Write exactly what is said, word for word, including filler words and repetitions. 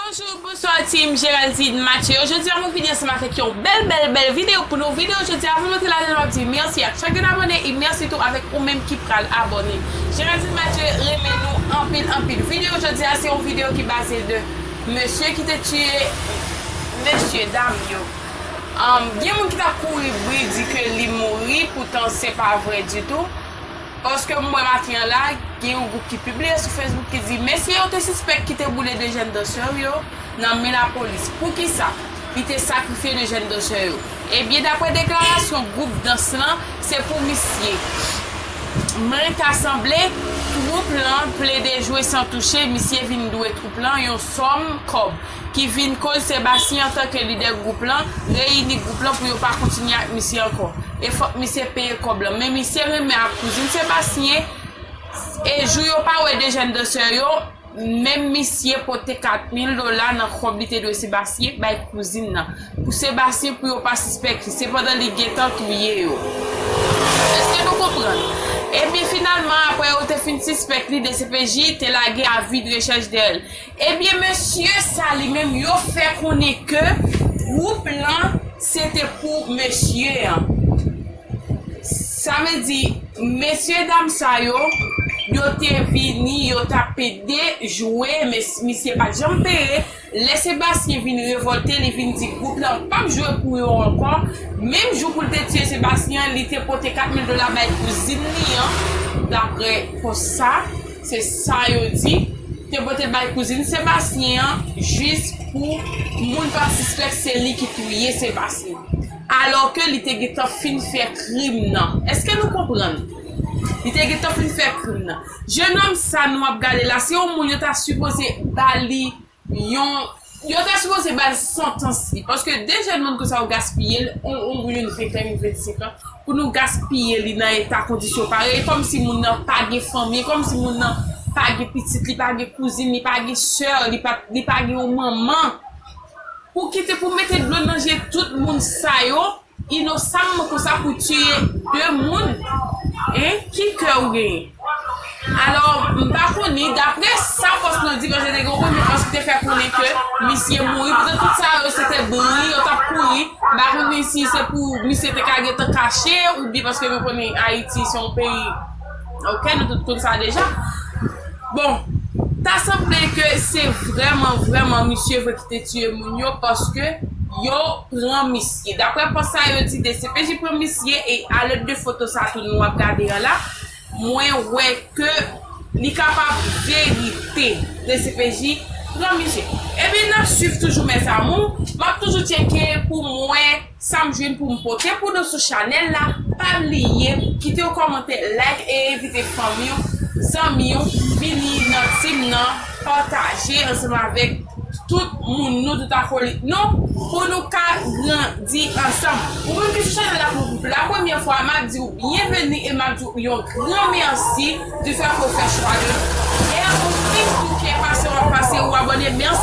Bonjou, bonswa team Geraldine Mathieu. Jodi a mwen vini ansanm avèk yon bèl, bèl, bèl videyo pou nou. Videyo jodi a, avan mwen antre ladan l, m ap di mèsi ak chak grenn abòne e mèsi tou avèk ou menm ki pral abòne. Geraldine Mathieu renmen nou anpil, anpil. Videyo jodi a, se yon videyo ki baze de mesye ki te tiye mesye dam yo. Um, gen moun ki t ap kouri bri di ke li mouri, poutan se pa vre ditou. Paske m wè maten an la, gen yon gwoup ki pibliye sou Facebook ki di mesye yo te sispèk ki te boule de jèn dansè yo nan men lapolis. Poukisa? Li te sakrifye de jèn dansè yo. Ebyen, daprè deklarasyon gwoup dans lan, se pou misye. Mwen ta sanble, twoup lan plede jwe san touche, misye vin dwe twoup lan yon sòm kòb ki vin koz Sebastien antanke lidè gwoup lan reyini gwoup lan pou yo pa kontinye ak misye ankò. E fòk misye peye kòb lan. Men misye renmen ak kouzin Sebastien. E jou yo pa wè de jèn dansè yo, menm misye pote kat mil dola nan kòb li te dwe Sebastien bay kouzin nan. Pou Sebastien pou yo pa sispèk li, sepandan li gentan touye yo. Èske nou konprann? Ebyen, finalman, apre yo te fin sispèk li, D C P J te lage avi de rechèch dèyè l. Ebyen, mesye sa li menm, yo fè konnen ke gwoup lan, se te pou mesye an. Sa vle di, mesye dam sa yo, yo te vini, yo t ap pede jwe, men misye pa t janm peye. Lè Sebastien vin revòlte, li vin di gwoup lan p ap jwe pou yo ankò. Menm jou pou l te tiye Sebastien an, li te pote kat mil dola bay kouzin li an, daprè pòs sa, se sa yo di. Te pote bay kouzin Sebastien an, jis pou moun pa sispèk se li ki touye Sebastien. Alòske li te gentan fin fè krim nan. Èske nou konprann? Li te gentan fin fè krim nan. Jennonm sa nou ap gade la, se yon moun yo ta sipoze ba li yon, yo ta sipoze ba l santans li. Paske de jèn moun konsa yo gaspiye l, yon, yon moun youn venn an, youn vennsenk an, pou nou gaspiye li nan eta kondisyon parèy, kòmsi moun nan pa gen fanmi, kòmsi moun nan pa gen pitit, li pa gen kouzin, li pa gen sè, li pa, li pa gen yon manman. Pou kite, pou mete dlo nan je tout moun sa yo, inosamman konsa pou tiye de moun, en, ki kè ou genyen? Alò, m pa konnen, daprè sa pòs lan di, paske te gen yon premye pòs ki te fè konnen ke misye mouri, poutan tout sa yo se te bri, yo t ap kouri, m pa konnen si se pou misye te ka gentan kache, oubyen paske nou konnen Ayiti se yon peyi, ok, nou tout konn sa deja. Bon, ta sanble ke se vrèman, vrèman misye vre ki te tiye moun yo, paske yo pran misye. Daprè pòs sa yo di, D C P J pran misye, e a lèd de foto sa tou nou ap gade an la, mwen wè ke li kapab verite. D C P J pran misye. Ebyen, n ap swiv toujou, mes amours. M ap toujou tcheke pou m wè sa m jwenn pou m pote pou nou sou chanèl la. Pa bliye kite yon kòmantè, like e envite fanmi w, zanmi w vini nan team nan, pataje ansanm avèk tout moun nou, tout akolit nou, pou nou ka grandi ansanm. Ou menm ki sou chanèl la pou la premyè fwa, m ap di w byenveni e m ap di w yon gran mèsi du fè ke w fè chwa de nou. E ou menm tou ki enpasyan w ap pase ou abòne, mèsi.